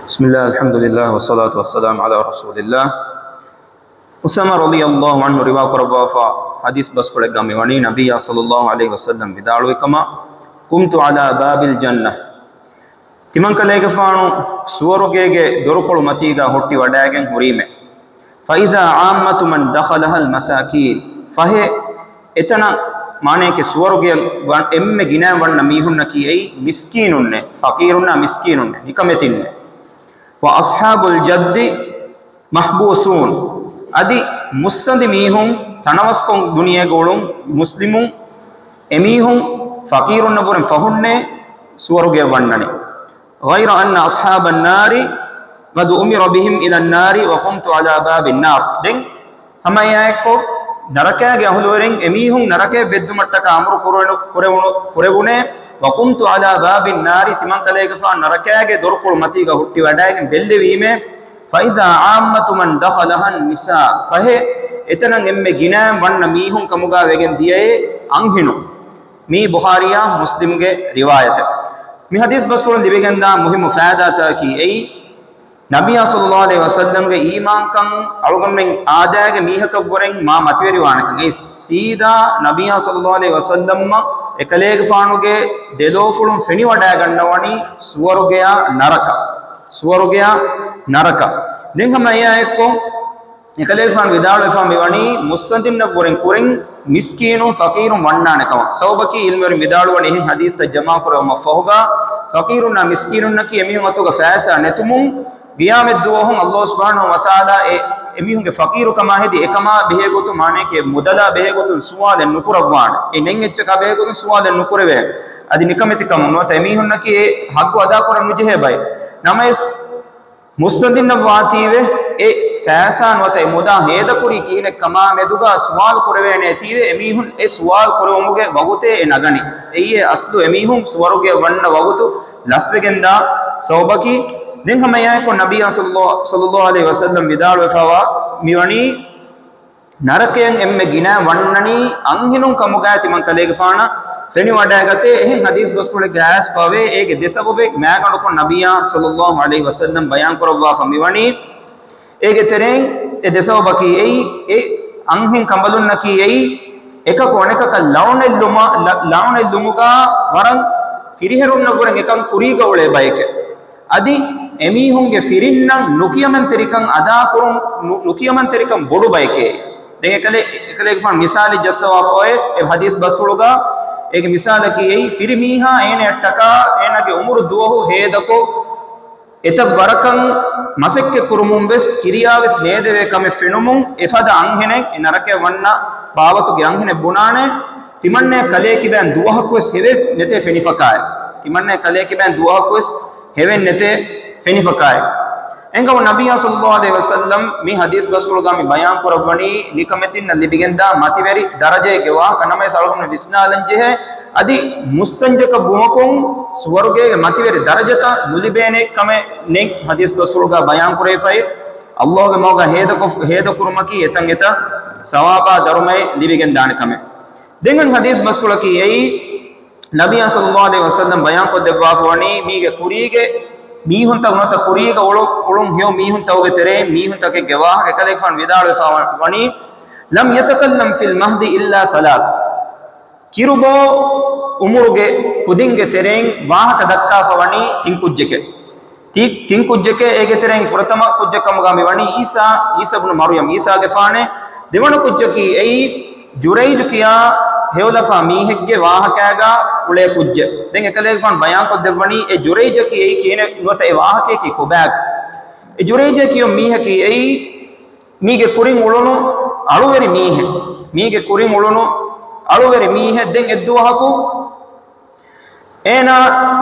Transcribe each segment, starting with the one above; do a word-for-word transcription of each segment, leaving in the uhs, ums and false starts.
بسم الله، الحمد لله، والصلاة والسلام على رسول الله. އުސާމާ ރަޟިޔަﷲ ޢަންހު ރިވާ ކުރައްވާފަ ޙަދީޘް ބަސްފުޅެއްގަ މިވަނީ، ނަބިއްޔާ ޞައްލަﷲ ޢަލައިހި ވަސައްލަމް ވިދާޅުވި ކަމަށް، "قمت على باب الجنة." ތިމަންކަލޭގެފާނު ސުވަރުގޭގެ ދޮރުކޮޅު މަތީގަ ހުއްޓި ވަޑައިގެން ހުރީމޭ. "فإذا عامة من دخلها المساكين." ފަހެ، އެތަނަށް މާނަޔަކީ ސުވަރުގެ ވަ-، އެންމެ ގިނައިން ވަންނަ މީހުންނަކީ އެއީ މިސްކީނުންނޭ، ފަޤީރުންނާ މިސްކީނުންނޭ، ނިކަމެތިންނޭ. "وأصحاب الجد محبوسون." އަދި މުއްސަނދި މީހުން، ތަނަވަސްކޮށް ދުނިޔޭގަ އުޅުން މުސްލިމުން، އެމީހުން ފަޤީރުންނަށްވުރެން ފަހުންނޭ ސުވަރުގެ ވަންނަނީ. "غير أن أصحاب النار قد أمر بهم إلى النار وقمت على باب النار." ދެން ހަމައެއާއެއްކޮށް، ނަރަކައިގެ އަހުލުވެރިން އެމީހުން ނަރަކައަށް ވެއްދުމަށްޓަކާ އަމުރު ކުރެވުނު-، ކުރެވުނު-، ކުރެވުނޭ. "وقمت على باب النار." ތިމަންކަލޭގެފާނު ނަރަކައިގެ ދޮރުކޮޅު މަތީގަ ހުއްޓި ވަޑައިގެން ބެއްލެވީމޭ. "فإذا عامة من دخلها النساء." ފަހެ، އެތަނަށް އެންމެ ގިނައިން ވަންނަ މީހުން ކަމުގަ ވެގެން ދިޔައޭ އަންހެނުން. މީ ބުޚާރީއާ މުސްލިމްގެ ރިވާޔަތެއް. މި ޙަދީޘް ބަސްފުޅުން ލިބިގެންދާ މުހިއްމު ފައިދާތަކީ އެއީ، ނަބިއްޔާ ޞައްލަﷲ ޢަލައިހި ވަސައްލަމްގެ އީމާންކަން އަޅުގަނޑުމެން އާދައިގެ މީހަކަށްވުރެން މާ މަތިވެރިވާނެކަން. އެ ސީދާ ނަބިއްޔާ ޞައްލަﷲ ޢަލައިހި ވަސައްލަމްއަށް އެކަލޭގެފާނުގެ ދެލޯފުޅުން ފެނިވަޑައިގަންނަވަނީ ސުވަރުގެޔާ ނަރަކަ. ސުވަރުގެޔާ ނަރަކަ. ދެން ހަމަ އެއާއެއްކޮށް، އެކަލޭގެފާނު ވިދާޅުވެފާ މިވަނީ މުއްސަނދިންނަށްވުރެން ކުރިން މިސްކީނުން ފަޤީރުން ވަންނާނެ ކަމަށް. ސަބަބަކީ ޢިލްމުވެރިން ވިދާޅުވަނީ އެހެން ޙަދީޘްތައް ޖަމާކުރެވުމަށްފަހުގަ، ފަޤީރުންނާ މިސްކީނުންނަކީ އެމީހުން އަތުގަ ފައިސާ ނެތުމުން، ޤިޔާމަތްދުވަހުން ﷲ ސުބްޙާނަހޫ ވަތަޢާލާ އެ އެމީހުންގެ ފަޤީރުކަމާ ހެދި އެކަމާ ބެހޭގޮތުން، މާނަޔަކީ މުދަލާ ބެހޭގޮތުން ސުވާލެއް ނުކުރައްވާނެ. އެ ނެތް އެއްޗަކާ ބެހޭގޮތުން ސުވާލެއް ނުކުރެވޭނެ. އަދި ނިކަމެތިކަމުން ނުވަތަ އެމީހުންނަކީ އެ ޙައްޤު އަދާކުރަން ނުޖެހޭ ބައެއް. ނަމަވެސް، މުއްސަނދިންނަށް ވާތީވެ، އެ ފައިސާ ނުވަތަ އެ މުދާ ހޭދަކުރީ ކިހިނެއްކަމާ މެދުގަ ސުވާލު ކުރެވޭނެތީވެ، އެމީހުން އެ ސުވާލު ކުރެވުމުގެ ވަގުތޭ އެ ނަގަނީ. އެއީ އެ އަސްލު އެމީހުން ސުވަރުގެ ވަންނަ ވަގުތު ލަސްވެގެންދާ ސަބަބަކީ. ދެން ހަމައެއާއެކު ނަބިއްޔާ ޞައްލަﷲ، ޞައްލަﷲ ޢަލައިހި ވަސައްލަމް ވިދާޅުވެފަވާ މިވަނީ، ނަރަކަޔަށް އެންމެ ގިނަ ވަންނަނީ އަންހެނުން ކަމުގައި ތިމަން ކަލޭގެފާނަށް ފެނިވަޑައިގަތޭ. އެހެން ޙަދީޘް ބަސްފުޅެއްގައި އައިސްފަވޭ. އޭގެ ދެ ސަބަބެއް މައިގަނޑުކޮށް ނަބިއްޔާ ޞައްލަﷲ ޢަލައިހި ވަސައްލަމް ބަޔާން ކުރައްވާފަ މިވަނީ. އޭގެ ތެރެއިން އެ ދެ ސަބަބަކީ އެއީ، އެ އަންހެން ކަނބަލުންނަކީ އެއީ، އެކަކު އަނެކަކަށް ލަޢުނެއްލުމަށް، ލަ-، ލަޢުނެއްލުމުގަ ވަރަށް ފިރިހެރުންނަށްވުރެން އެކަން ކުރީގަ އުޅޭ ބައެކޭ. އަދި އެމީހުންގެ ފިރިންނަށް ނުކިޔަމަންތެރިކަން އަދާކުރުން، ނު-، ނުކިޔަމަންތެރިކަން ބޮޑު ބައެކޭ. ދެން އެކަލޭ-، އެކަލޭގެފާނު މިސާލެއް ޖައްސަވާފައޮތް އެ ޙަދީޘް ބަސްފުޅުގަ. އޭގެ މިސާލަކީ އެއީ، ފިރިމީހާ އޭނަޔަށްޓަކާ އޭނަގެ އުމުރު ދުވަހު ހޭދަކޮށް، އެތައް ވަރަކަށް މަސައްކަތް ކުރުމުން ވެސް ކިރިޔާ ވެސް ނޭދެވޭ ކަމެއް ފެނުމުން، އެފަދަ އަންހެނެއް އެ ނަރަކަޔަށް ވަންނަ ބާވަތުގެ އަންހެނެއް ބުނާނެ، ތިމަންނަޔަށް ކަލޭ ކިބައިން ދުވަހަކު ވެސް ހެވެއް ނެތޭ ފެނިފަކާއެއް. ތިމަންނަޔަށް ކަލޭ ކިބައިން ދުވަހަކު ވެސް ހެވެއް ނެތޭ ފެނިފަކާއެއް. އެންގަވަ ނަބިއްޔާ ޞައްލަﷲ ޢަލައިހި ވަސައްލަމް މި ޙަދީޘް ބަސްފުޅުގަ މި ބަޔާން ކުރައްވަނީ، ނިކަމެތިންނަށް ލިބިގެންދާ މަތިވެރި ދަރަޖައެއްގެ ވާހަކަ. ނަމަވެސް އަޅުގަނޑު ވިސްނާލަން ޖެހޭ، އަދި މުއްސަންޖަކަށް ވުމަކުން ސުވަރުގޭގެ މަތިވެރި ދަރަޖަތައް ނުލިބޭނެ ކަމެއް ނެތް. ޙަދީޘް ބަސްފުޅުގަ ބަޔާން ކުރެވިފައި، ﷲގެ މަގުގަ ހޭދަކޮށް، ހޭދަކުރުމަކީ އެތަން އެތައް ސަވާބާ ދަރުމައެއް ލިބިގެންދާނެ ކަމެއް. ދެން އަން ޙަދީޘް ބަސްފުޅަކީ އެއީ، ނަބިއްޔާ ޞައްލަﷲ ޢަލައިހި ވަސައްލަމް ބަޔާންކޮށްދެއްވާފަ ވަނީ، މީގެ ކުރީގެ މީހުންތައް ނުވަތަ ކުރީގަ އުޅު-، އުޅުން ހެޔޮ މީހުންތަކުގެ ތެރެއިން މީހުންތަކެއްގެ ވާހަކަ. އެކަލޭގެފާނު ވިދާޅުވެފަ ވަނީ، "لم يتكلم في المهد إلا ثلاث." ކިރުބޯ އުމުރުގެ ކުދިންގެ ތެރެއިން ވާހަކަ ދައްކާފަ ވަނީ ތިން ކުއްޖެކޭ. ތި-، ތިން ކުއްޖެކޭ. އޭގެ ތެރެއިން ފުރަތަމަ ކުއްޖެއް ކަމުގަ މިވަނީ ޢީސާ، ޢީސާ ބުނު މަރުޔަމް، ޢީސާގެފާނޭ. ދެވަނަ ކުއްޖަކީ އެއީ ޖުރައިޖު ކިޔާ ހެޔޮލަފާ މީހެއްގެ ވާހަކައިގަ އުޅޭ ކުއްޖެއް. ދެން އެކަލޭގެފާނު ބަޔާންކޮށްދެއްވަނީ އެ ޖުރައިޖަކީ އެއީ ކިހިނެއް ނުވަތަ އެ ވާހަކަޔަކީ ކޮބާކަން. އެ ޖުރައިޖޭ ކިޔުން މީހަކީ އެއީ މީގެ ކުރިން އުޅުނު އަޅުވެރި މީހެއް. މީގެ ކުރިން އުޅުނު އަޅުވެރި މީހެއް. ދެން އެއްދުވަހަކު އޭނާ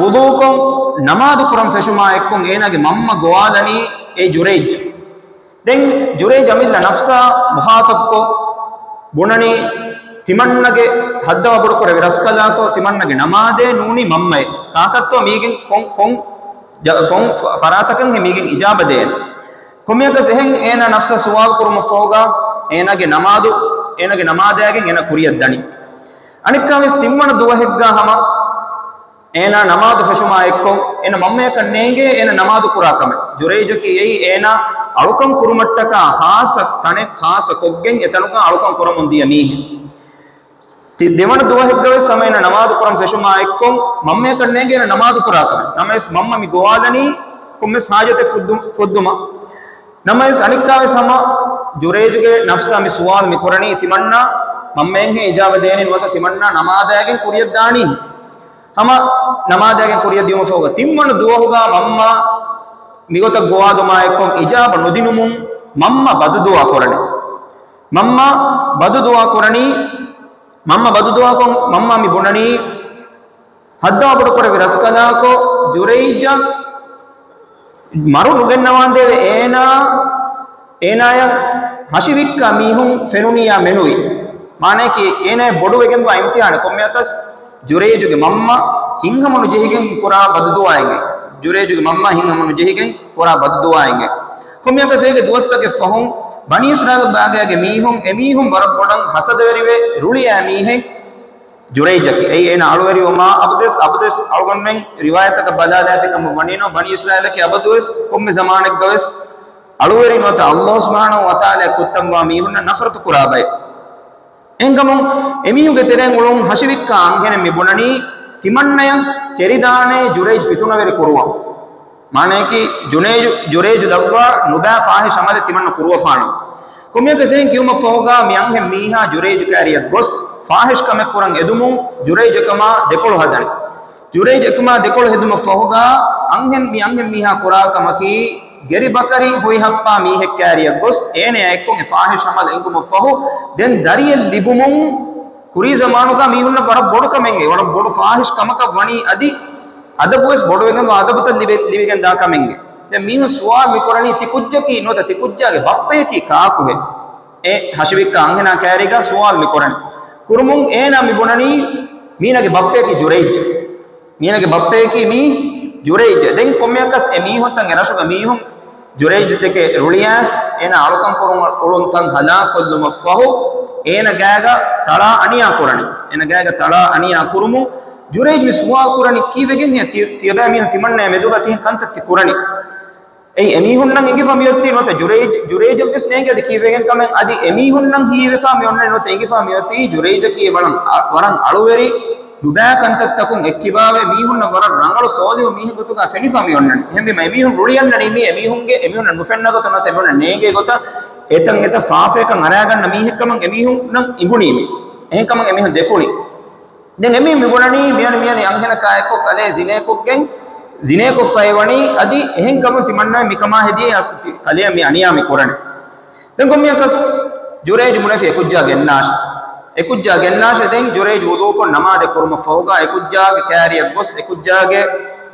ވުޟޫކޮށް ނަމާދު ކުރަން ފެށުމާ އެއްކޮށް އޭނާގެ މަންމަ ގޮވާލަނީ އެ ޖުރައިޖް. ދެން ޖުރައިޖް އަމިއްލަ ނަފްސާ މުޚާޠަބްކޮށް ބުނަނީ، ތިމަންނަގެ ހައްދަވާ ބޮޑުކުރެއްވި ރަސްކަލާކޮ، ތިމަންނަގެ ނަމާދޭ ނޫނީ މަންމައޭ. ކާކަށްތޯ މީގެން ކޮން، ކޮން، ޖަ-، ކޮން ފަ-، ފަރާތަކަށްހޭ މީގެން އިޖާބަ ދޭން؟ ކޮންމެއަކަސް އެހެން އޭނާ ނަފްސަށް ސުވާލު ކުރުމަށްފަހުގަ، އޭނާގެ ނަމާދު، އޭނާގެ ނަމާދާގެން އޭނާ ކުރިއަށް ދަނީ. އަނެއްކާވެސް ތިންވަނަ ދުވަހެއްގަ ހަމަ އޭނާ ނަމާދު ފެށުމާ އެއްކޮށް، އޭނަ މަންމަޔަކަށް ނޭނގޭ އޭނަ ނަމާދު ކުރާ ކަމެއް. ޖުރައިޖަކީ އެއީ އޭނާ އަޅުކަން ކުރުމަށްޓަކާ ޚާއްޞަ ތަނެއް ޚާއްޞަ ކޮށްގެން އެތަނުގަ އަޅުކަން ކުރަމުން ދިޔަ މީހެއް. ތި-، ދެވަނަ ދުވަހެއްގަވެސް ހަމަ އޭނަ ނަމާދު ކުރަން ފެށުމާ އެއްކޮށް، މަންމަޔަކަށް ނޭނގޭ އޭނަ ނަމާދު ކުރާ ކަމެއް. ނަމަވެސް މަންމަ މި ގޮވާލަނީ ކޮންމެސް ހާޖަތެއް ފުއްދު-، ފުއްދުމަށް. ނަމަވެސް އަނެއްކާވެސް ހަމަ ޖުރައިޖުގެ ނަފްސާ މި ސުވާލު މި ކުރަނީ، ތިމަންނާ މަންމައެއްހޭ އިޖާބަ ދޭނީ ނުވަތަ ތިމަންނާ ނަމާދާގެން ކުރިޔަށް ދާނީ؟ ހަމަ ނަމާދާގެން ކުރިޔަށް ދިޔުމަށް ފަހުގަ ތިންވަނަ ދުވަހުގަ މަންމަ މިގޮތަށް ގޮވާލުމާ އެއްކޮށް އިޖާބަ ނުދިނުމުން މަންމަ ބަދުދުޢާ ކުރަނީ. މަންމަ ބަދުދުޢާ ކުރަނީ، މަންމަ ބަދުދުޢާކޮށް މަންމަ މި ބުނަނީ، ހައްދަވާ ބޮޑުކުރެއްވި ރަސްކަލާކޮ، ޖުރައިޖަށް މަރު ނުގެންނަވާނދޭވެ އޭނާ، އޭނާޔަށް ހަށިވިއްކާ މީހުން ފެނުނިޔާ މެނުވި. މާނަޔަކީ އޭނާޔަށް ބޮޑުވެގެންވާ އިމްތިޙާނެއް ކޮންމެއަކަސް ޖުރައިޖުގެ މަންމަ ހިތްހަމަނުޖެހިގެން ކުރާ ބަދުދުޢާއެއްގެ. ޖުރައިޖުގެ މަންމަ ހިތްހަމަނުޖެހިގެން ކުރާ ބަދުދުޢާއެއްގެ. ކޮންމެއަކަސް އޭގެ ދުވަސްތަކެއް ފަހުން ބަނީ އިސްރާއީލު ބާގާގެ މީހުން، އެމީހުން ވަރަށް ބޮޑަށް ހަސަދަވެރިވެ ރުޅިއައި މީހެއް ޖުރައިޖަކީ. އެއީ އޭނާ އަޅުވެރިވުމާ އަބަދުވެސް، އަބަދުވެސް އަޅުގަނޑުމެން ރިވާޔަތަކަށް ބަލާލާފި ކަމަށް ވަނީނު، ބަނީ އިސްރާއީލަކީ އަބަދުވެސް ކޮންމެ ޒަމާނެއްގަވެސް އަޅުވެރި ނުވަތަ ﷲ ސުބްޙާނަހޫ ވަތަޢާލާ ކުއްތަންވާ މީހުންނަށް ނަފްރަތު ކުރާ ބައެއް. އެހެންކަމުން އެމީހުންގެ ތެރެއިން އުޅުން ހަށިވިއްކާ އަންހެނެއް މި ބުނަނީ، ތިމަންނަޔަށް ކެރިދާނޭ ޖުރައިޖު ފިތުނަވެރި ކުރުވަން. މާނަޔަކީ ޖުރައިޖު، ޖުރައިޖު ލައްވާ ނުބައި ފާޙިޝް ޢަމަލެއް ތިމަންނަ ކުރުވަފާނަމަ. ކޮންމެއަކަސް އެހެން ކިޔުމަށްފަހުގަ މި އަންހެން މީހާ ޖުރައިޖު ކައިރިއަށް ގޮސް ފާޙިޝް ކަމެއް ކުރަން އެދުމުން ޖުރައިޖު އެކަމާ ދެކޮޅު ހަދަނީ. ޖުރައިޖު އެކަމާ ދެކޮޅު ހެދުމަށްފަހުގަ އަންހެން މި އަންހެން މީހާ ކުރާ ކަމަކީ، ގެރިބަކަރި ހުއިހައްޕާ މީހެއް ކައިރިއަށް ގޮސް އޭނަޔާ އެއްކޮށް އެ ފާޙިޝް ޢަމަލު އެނގުމަށްފަހު، ދެން ދަރިއެއް ލިބުމުން ކުރީ ޒަމާނުގަ މީހުންނަށް ވަރަށް ބޮޑު ކަމެއް، ވަރަށް ބޮޑު ފާޙިޝް ކަމަކަށް ވަނީ އަދި އަދަބުވެސް ބޮޑުވެގެންވާ އަދަބުތައް ލިބެ-، ލިބިގެން ދާ ކަމެއްގެ. ދެން މީހުން ސުވާލު މި ކުރަނީ ތި ކުއްޖަކީ ނުވަތަ ތި ކުއްޖާގެ ބައްޕަޔަކީ ކާކުހޭ؟ އެ ހަށިވިއްކާ އަންހެނާ ކައިރީގަ ސުވާލު މި ކުރަނީ. ކުރުމުން އޭނާ މި ބުނަނީ މީނަގެ ބައްޕަޔަކީ ޖުރައިޖް. މީނަގެ ބައްޕަޔަކީ މީ ޖުރައިޖް. ދެން ކޮންމެއަކަސް އެ މީހުންތައް އެ ރަށުގެ މީހުން ޖުރައިޖް ދެކެ ރުޅިއައިސް، އޭނާ އަޅުކަން ކުރުން އުޅުން ތަން ހަލާކުކޮށްލުމަށްފަހު، އޭނަ ގާގަ ތަޅާ އަނިޔާ ކުރަނީ. އޭނަ ގާގަ ތަޅާ އަނިޔާ ކުރުމުން، ޖުރައިޖް މި ސުވާލު ކުރަނީ ކީއްވެގެންހޭ ތި-، ތިޔަބައިމީހުން ތިމަންނަޔާ މެދުގަ ތިހެން ކަންތައް ތި ކުރަނީ؟ އެއީ އެމީހުންނަށް އެނގިފަ މިއޮތީ ނުވަތަ ޖުރައިޖް، ޖުރައިޖަށްވެސް ނޭނގޭ އަދި ކީއްވެގެން ކަމެއް. އަދި އެމީހުންނަށް ހީވެފަ މި އޮންނަނީ ނުވަތަ އެނގިފަ މިއޮތީ ޖުރައިޖަކީ ވަރަށް އަ-، ވަރަށް އަޅުވެރި ނުބައި ކަންތައްތަކުން އެއްކިބާވެ، މީހުންނަށް ވަރަށް ރަނގަޅު ސޯލިހު މީހެއް ގޮތުގަ ފެނިފަ މި އޮންނަނީ. އެހެންވީމަ އެމީހުން ރުޅިއަންނަނީ މީ އެމީހުންގެ، އެމީހުންނަށް ނުފެންނަ ގޮތަށް ނުވަތަ އެމީހުންނަށް ނޭނގޭ ގޮތަށް އެތަން އެތައް ފާފަޔަކަށް އަރާގަންނަ މީހެއްކަމަށް އެމީހުންނަށް އިނގުނީ މީ. އެހެންކަމަށް އެމީހުން ދެކުނީ. ދެން އެމީހުން މި ބުނަނީ މިއަނި، މިއަނި އަންހެނަކާ އެއްކޮށް ކަލޭ ޒިނޭކޮށްގެން، ޒިނޭކޮށްފައި ވަނީ އަދި އެހެން ކަމުން ތިމަންނަ މިކަމާ ހެދިޔޭ އަސް-، ތި-، ކަލޭ މި އަނިޔާ މި ކުރަނީ. ދެން ކޮންމެއަކަސް ޖުރައިޖް ބުނެފި އެކުއްޖާ ގެންނާށޭ. އެކުއްޖާ ގެންނާށޭ. ދެން ޖުރައިޖް ވުޟޫކޮށް ނަމާދެއް ކުރުމަށްފަހުގަ އެކުއްޖާގެ ކައިރިއަށް ގޮސް އެކުއްޖާގެ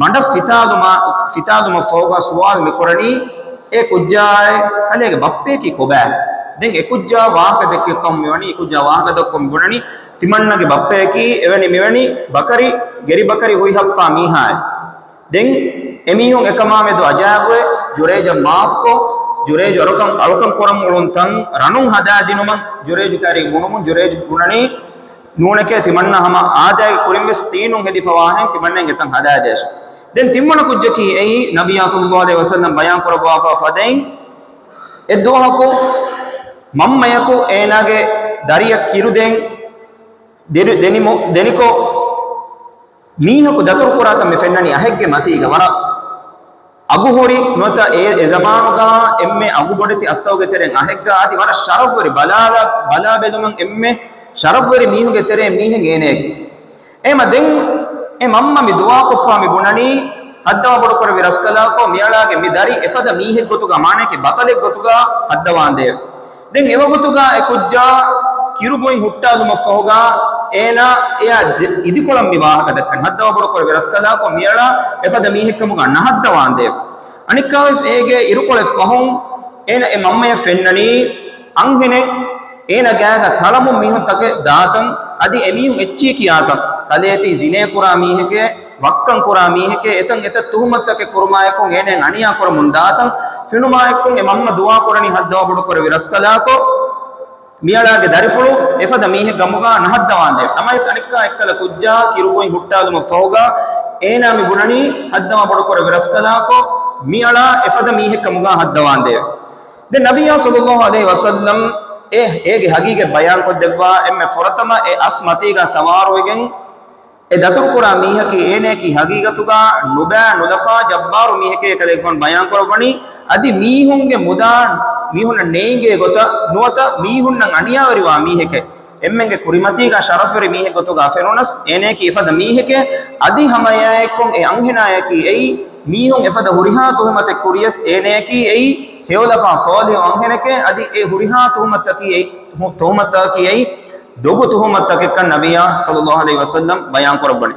މަޑަށް ފިތާލުމަށް، ފިތާލުމަށްފަހުގަ ސުވާލު މި ކުރަނީ، އޭ ކުއްޖާއޭ، ކަލޭގެ ބައްޕަޔަކީ ކޮބާ؟ ދެން އެކުއްޖާ ވާހަކަ ދެއްކި ކަމުން މިވަނީ، އެކުއްޖާ ވާހަކަ ދައްކަމުން މިބުނަނީ، ތިމަންނަގެ ބައްޕަޔަކީ އެވެނި މިވެނި ބަކަރި، ގެރިބަކަރި ހުއިހައްޕާ މީހާއޭ. ދެން އެމީހުން އެކަމާމެދު އަޖައިބުވެ، ޖުރައިޖަށް މާފުކޮށް، ޖުރައިޖު އަޅުކަން، އަޅުކަން ކުރަން އުޅުން ތަން ރަނުން ހަދާދިނުމަށް ޖުރައިޖު ކައިރި ބުނުމުން ޖުރައިޖު ބުނަނީ، ނޫނެކޭ، ތިމަންނަ ހަމަ އާދައިގެ ކުރިންވެސް ތީނުން ހެދިފަވާހެން ތިމަންނައިން އެތަން ހަދާދޭށޭ. ދެން ތިންވަނަ ކުއްޖަކީ އެއީ ނަބިއްޔާ ޞައްލައްލާހު ޢަލައިހި ވަސައްލަމް ބަޔާން ކުރައްވާފަ ފަދައިން، އެއްދުވަހަކު މަންމަޔަކު އޭނާގެ ދަރިއަށް ކިރުދޭން ދެނި-، ދެނިމު-، ދެނިކޮށް، މީހަކު ދަތުރުކުރާތަން މި ފެންނަނީ އަހެއްގެ މަތީގަ ވަރަށް އަގުހުރި ނުވަތަ އެ، އެ ޒަމާނުގަ އެންމެ އަގުބޮޑެތި އަސްތައުގެ ތެރެއިން އަހެއްގަ އަދި ވަރަށް ޝަރަފްވެރި ބަލާލާ-، ބަލާބެލުމަށް އެންމެ ޝަރަފްވެރި މީހުންގެ ތެރެއިން މީހެއް އޭނަޔަކީ. އެހެމަ ދެން އެ މަންމަ މި ދުޢާކޮށްފަ މި ބުނަނީ، ހައްދަވާ ބޮޑުކުރެއްވި ރަސްކަލާކޮ، މިއަޅާގެ މި ދަރި އެފަދަ މީހެއް ގޮތުގަ މާނަޔަކީ ބަޠަލެއް ގޮތުގަ ހައްދަވާނދޭވެ. ދެން އެވަގުތުގަ އެ ކުއްޖާ ކިރުބޮއިން ހުއްޓާލުމަށްފަހުގަ އޭނާ އެއާ ދެ-، އިދިކޮޅަށް މި ވާހަކަ ދައްކަނީ. ހައްދަވާ ބޮޑުކުރެއްވި ރަސްކަލާކޮ، މިއަޅާ އެފަދަ މީހެއްކަމުގަ ނަހައްދަވާނދޭވެ. އަނެއްކާވެސް އޭގެ އިރުކޮޅެއް ފަހުން އޭނަ އެ މަންމަޔަށް ފެންނަނީ އަންހެނެއް އޭނަ ގާގަ ތަޅަމުން މީހުން ތަކެއް ދާތަން، އަދި އެމީހުން އެއްޗިހި ކިޔާތަން، ކަލޭ ތީ ޒިނޭ ކުރާ މީހެކޭ، ވައްކަން ކުރާ މީހެކޭ، އެތަން އެތައް ތުހުމަތުތަކެއް ކުރުމާއެކު އޭނައަށް އަނިޔާ ކުރަމުން ދާތަން ފެނުމާއެކު އެ މަންމަ ދުޢާ ކުރަނީ ހައްދަވާ ބޮޑުކުރެއްވި ރަސްކަލާކޮ، މިއަޅާގެ ދަރިފުޅު އެފަދަ މީހެއް ގަމުގަ ނަހައްދަވާނދޭ. ނަމަވެސް އަނެއްކާ އެއްކަލަ ކުއްޖާ ކިރުބޮއި ހުއްޓާލުމަށް ފަހުގަ އޭނާ މި ބުނަނީ ހައްދަވާ ބޮޑުކުރެއްވި ރަސްކަލާކޮ، މިއަޅާ އެފަދަ މީހެއް ކަމުގަ ހައްދަވާނދޭވެ. ދެން ނަބިއްޔާ ޞައްލައްލާހު ޢަލައިހި ވަސައްލަމް އެ، އޭގެ ހަގީގަތް ބަޔާންކޮށްދެއްވާ އެންމެ ފުރަތަމަ އެ އަސް މަތީގަ ސަވާރުވެގެން އެ ދަތުރުކުރާ މީހަކީ އޭނައަކީ ހަގީގަތުގަ ނުބައި ނުލަފާ ޖައްބާރު މީހެކޭ ކަލޭގެފާނު ބަޔާންކުރައްވަނީ. އަދި މީހުންގެ މުދާ މީހުންނަށް ނޭނގޭ ގޮތަށް ނުވަތަ މީހުންނަށް އަނިޔާވެރިވާ މީހެކޭ، އެންމެންގެ ކުރިމަތީގަ ޝަރަފްވެރި މީހެއް ގޮތުގަ ފެނުނަސް އޭނައަކީ އެފަދަ މީހެކޭ. އަދި ހަމައެއާއެއްކޮށް އެ އަންހެނާއަކީ އެއީ މީހުން އެފަދަ ހުރިހާ ތުހުމަތެއް ކުރިޔަސް އޭނައަކީ އެއީ ހެޔޮލަފާ ޞާލިޙު އަންހެނެކޭ. އަދި އެ ހުރިހާ ތުހުމަތަކީ އެއީ، ތުހުމަތަކީ އެއީ ދޮގު ތުހުމަތްތަކެއްކަން ނަބިއްޔާ ޞައްލައްލާހު ޢަލައިހި ވަސައްލަމް ބަޔާންކުރައްވަނީ.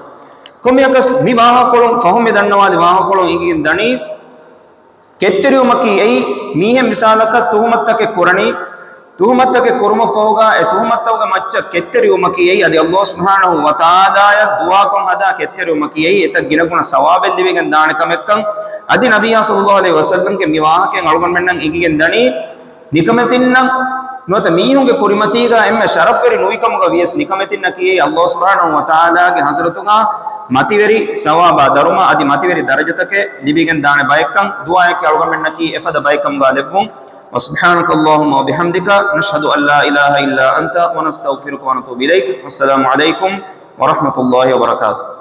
ކޮންމެއަކަސް މި ވާހަކަކޮޅުން ފަހުމެ ދަންނަވާލި ވާހަކަކޮޅުން އެނގިގެން ދަނީ، ކެތްތެރިވުމަކީ އެއީ މީހެއް މިސާލަކަށް ތުހުމަތްތަކެއް ކުރަނީ، ތުހުމަތްތަކެއް ކުރުމަށްފަހުގަ އެ ތުހުމަތްތަކުގެ މައްޗަށް ކެތްތެރިވުމަކީ އެއީ އަދި ﷲ ސުބްޙާނަހޫ ވަތަޢާލާޔަށް ދުޢާކޮށް ހަދާ ކެތްތެރިވުމަކީ އެއީ އެތައް ގިނަގުނަ ސަވާބެއް ލިބިގެން ދާނެ ކަމެއްކަން. އަދި ނަބިއްޔާ ޞައްލައްލާހު ޢަލައިހި ވަސައްލަމްގެ މި ވާހަކައިން އަޅުގަނޑުމެންނަށް އެނގިގެން ދަނީ، ނިކަމެތިންނަށް ނުވަތަ މީހުންގެ ކުރިމަތީގަ އެންމެ ޝަރަފްވެރި ނުވިކަމުގަ ވިޔަސް ނިކަމެތިންނަކީ ﷲ ސުބްޙާނަހޫ ވަތަޢާލާގެ ޙަޟްރަތުގަ މަތިވެރި ސަވާބާ ދަރުމަ އަދި މަތިވެރި ދަރަޖަތަކެއް ލިބިގެން ދާނެ ބައެއްކަން. ދުޢާއަކީ އަޅުގަނޑުމެންނަކީ އެފަދަ ބައެއްކަމުގަ ލެއްވުން. وسبحانك اللهم وبحمدك، نشهد أن لا إله إلا أنت، ونستغفرك ونتوب إليك. والسلام عليكم ورحمة الله وبركاته.